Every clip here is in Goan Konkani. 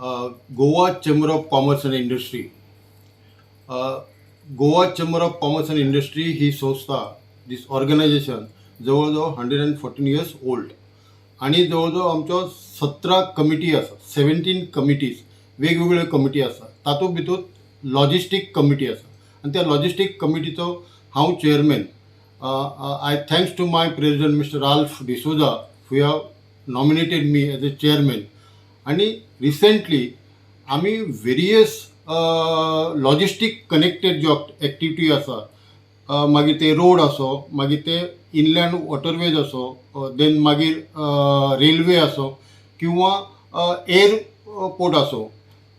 Goa Chamber of Commerce and Industry. Goa Chamber of Commerce and Industry ही संस्था, दीस ऑर्गनायझेशन जवळ जवळ 114 years old आणि जवळ जवळ आमच्यो 17 कमिटी आसा, 17 कमिटीज, वेगवेगळ्यो कमिटी आसा. तातूंत भितर लॉजिस्टीक कमिटी आसा आनी त्या लॉजिस्टीक कमिटीचो हांव chairman. I thanks to my president, Mr. Ralph D'Souza, who have nominated me as a chairman. आणि रिसेंटली आमी वेरियस लॉजिस्टीक कनेक्टेड ज्यो एक्टिविटी आसा, मागीर ते रोड आसो, मागीर ते इनलँड वॉटरवेज आसो, देन मागीर रेल्वे आसो किंवा एअरपोर्ट आसो,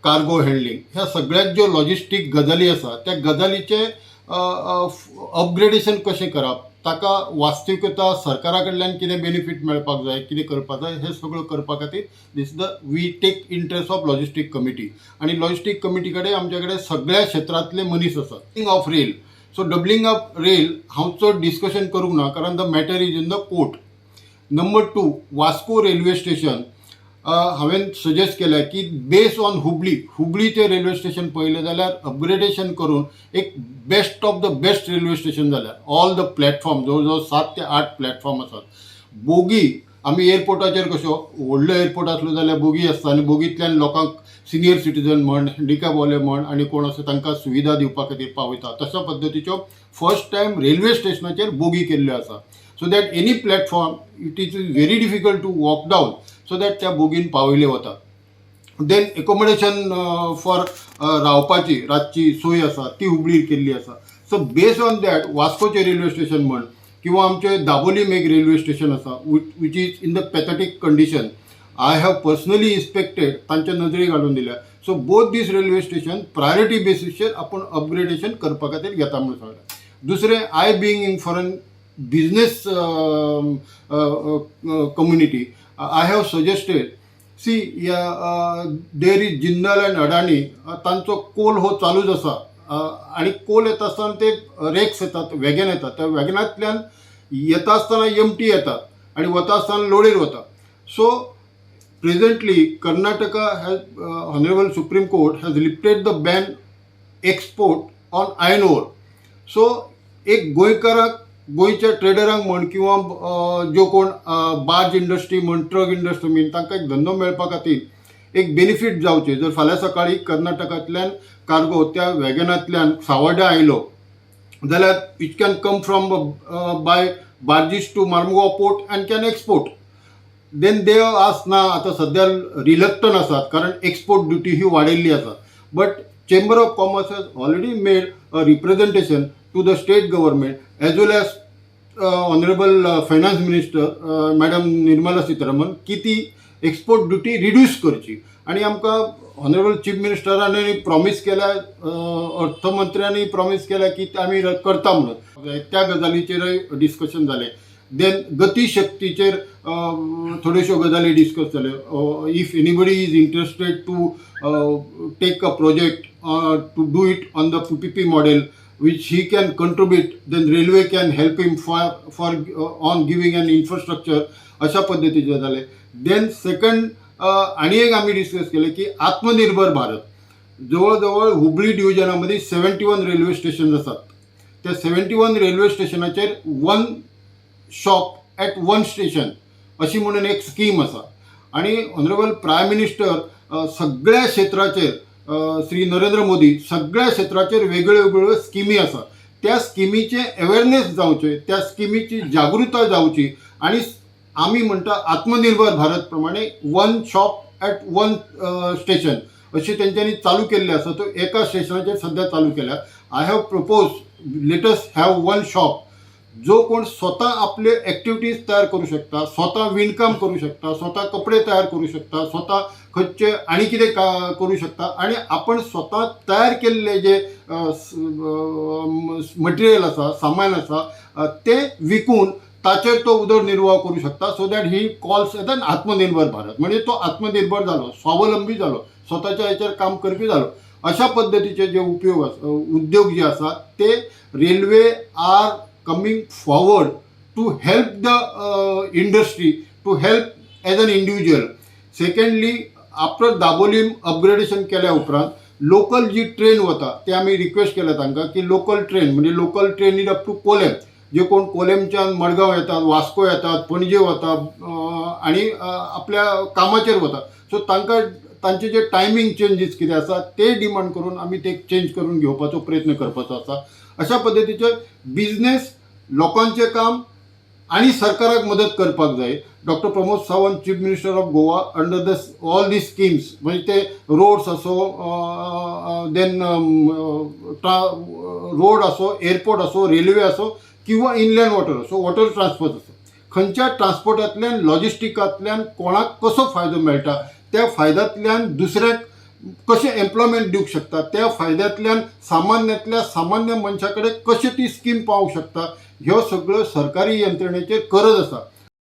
कार्गो हँडलिंग, ह्या सगळ्यात ज्यो लॉजिस्टीक गजाली आसा, त्या गजालीचे अपग्रेडेशन कशें करप, ताका वास्तविकता सरकारा कडल्यान कितें बेनिफीट मेळपाक जाय, कितें करपाक जाय, हें सगळें करपा खातीर this the we take interest of logistic committee. आनी लॉजिस्टीक कमिटी कडेन आमचे कडेन सगळ्या क्षेत्रांतले मनीस आसात. Of rail, so doubling of rail हांव चड डिस्कशन करूंक ना, कारण the matter is in the court. Number two, Vasco railway station हांवें सजेस्ट केल्या की बेस ऑन हुबळी, हुबळीचें रेल्वे स्टेशन पळयलें जाल्यार अपग्रेडेशन करून एक best of the best railway station जाल्यार ऑल the platform, जवळ जवळ 7 ते 8 प्लॅटफॉर्म आसात. बोगी आमी एअरपोर्टाचेर कश्यो, व्हडलो एअरपोर्ट आसलो जाल्यार बोगी आसता आनी बोगींतल्यान लोकांक, सिनियर सिटीजन म्हण, हँडिकॅपवाले म्हण आनी कोण आसा तांकां सुविधा दिवपा खातीर पावयता, तशा पद्दतीच्यो फर्स्ट टायम रेल्वे स्टेशनाचेर बोगी केल्ल्यो आसा, so that any platform it is very difficult to walk down, so that त्या बोगीन पावयले वता. Then accommodation for रावपाची रातची सोय आसा, ती हुबळीर केल्ली आसा. सो बेस ऑन that वास्कोचें रेल्वे स्टेशन म्हण किंवा आमचे दाबोलीम एक रेल्वे स्टेशन आसा, which is in the pathetic condition. I have personally inspected, तांच्या नदरेक घालून दिल्या. So both these railway station priority बेसीसचेर आपूण अपग्रेडेशन करपा खातीर घेता म्हणून सांगलें. दुसरें, I being in foreign business community, I have suggested, see, there is Jindal and Adani, तांचो कोल हो चालूच आसा आणि कोल येता आसतना ते रेक्स येतात, वॅगन येतात. त्या वॅगनांतल्यान येता आसतना एमटी येतात आणि वता आसतना लोडेड वता. So presently Karnataka has, Honourable Supreme Court has lifted the ban export on iron ore. So एक गोंयकाराक, गोंयच्या ट्रेडरांक म्हण किंवा ज्यो कोण बार्ज इंडस्ट्री म्हण, ट्रक इंडस्ट्री म्हण, तांकां एक धंदो मेळपा खातीर एक बेनिफीट जावचें. जर फाल्यां सकाळीं कर्नाटकांतल्यान कार्गो त्या वॅगनांतल्यान सावर्ड्या आयलो जाल्यार it can come from by barges to Marmugao port and can export. Then they ask ना, आतां सद्या रिलक्टंट आसात, कारण एक्सपोर्ट ड्युटी ही वाडयल्ली आसा. But Chamber of Commerce has already made a representation to the state government as well as Honourable Finance Minister, Madam Nirmala Sitharaman, की ती एक्सपोर्ट ड्युटी रिड्यूस करची. आनी आमकां ऑनरेबल चीफ मिनिस्टरांनी प्रॉमीस केल्या, अर्थमंत्र्यांनी प्रॉमीस केल्या की आमी करता म्हणून. त्या गजालीचेरय डिस्कशन जालें. देन गतीशक्तीचेर थोड्योश्यो गजाली डिस्कस जाल्यो. If anybody is interested to take a project to do it on the PPP model, which he can contribute, then railway can help him for on giving an infrastructure, अशा पद्दतीचे जाले. Then second, आनी एक आमी डिस्कस केलें की आत्मनिर्भर भारत. जवळ जवळ हुबळी डिविजनामध्ये 71 रेल्वे स्टेशन आसात. त्या 71 रेल्वे स्टेशनाचेर one shop at one station अशी म्हणून एक स्कीम आसा आणि ऑनरेबल प्रायम मिनिस्टर सगळ्या क्षेत्राचेर, श्री नरेंद्र मोदी, सगळ्या क्षेत्राचेर वेगळ्यो वेगळ्यो स्किमी आसा. त्या स्किमीचें अवेरनेस जावचें, त्या स्किमीची जागृताय जावची आणि आमी म्हणटा आत्मनिर्भर भारत प्रमाणे one shop at one station अशी तेंच्यांनी चालू केल्ली आसा. तो एका स्टेशनाचेर सध्या चालू केल्या. I have propose, let us have one shop. जो कोण स्वता आपले एक्टिविटीज तयार करू शकता, स्वता विणकाम करू शकता, स्वता कपडे तयार करू शकता, स्वता खंयचे आनी कितें का करू शकता आणि आपण स्वता तयार केल्ले जे मटेरियल आसा, सामान आसा, तें विकून ताचेर तो उदरनिर्वाह करू शकता, so that he calls as an आत्मनिर्भर भारत. म्हणजे तो आत्मनिर्भर जालो, स्वावलंबी जालो, स्वताच्या हेचेर काम करपी जालो. अशा पद्दतीचे जे उपयोग आसा, उद्योग जे आसा, ते railway are coming forward to help the industry, to help as an individual. Secondly, after Dabolim upgradation केल्या उपरांत लोकल जी ट्रेन वता ते आमी रिक्वेस्ट केल्या तांकां की लोकल ट्रेन म्हणजे local train is up to Kolem. जे कोण कोलेमच्यान मडगांव येतात, वास्को येतात, पणजे वता आनी आपल्या कामाचेर वता, सो तांकां तांचे जे टायमींग चेंजीस कितें आसा ते डिमांड करून आमी ते चेंज करून घेवपाचो प्रयत्न करपाचो आसा. अशा पद्दतीचे बिजनेस, लोकांचें काम आनी सरकाराक मदत करपाक जाय. Doctor Pramod Sawant, Chief Minister of Goa, under the all the schemes, म्हणजे ते रोड्स असो, then road असो, एअरपोर्ट असो, रेल्वे असो किंवा इनलँड वॉटर असो, वॉटर ट्रान्सपोर्ट असो, खंयच्या ट्रान्सपोर्टांतल्यान, लॉजिस्टिकांतल्यान कोणाक कसो फायदो मेळटा, त्या फायद्यांतल्यान दुसऱ्याक कशें एम्प्लॉयमेंट दिवंक शकता, त्या फायद्यांतल्यान सामान्यांतल्या सामान्य मनशा कडेन कशें ती स्कीम पावूंक शकता, ह्यो सगळ्यो सरकारी यंत्रणेचेर गरज आसा.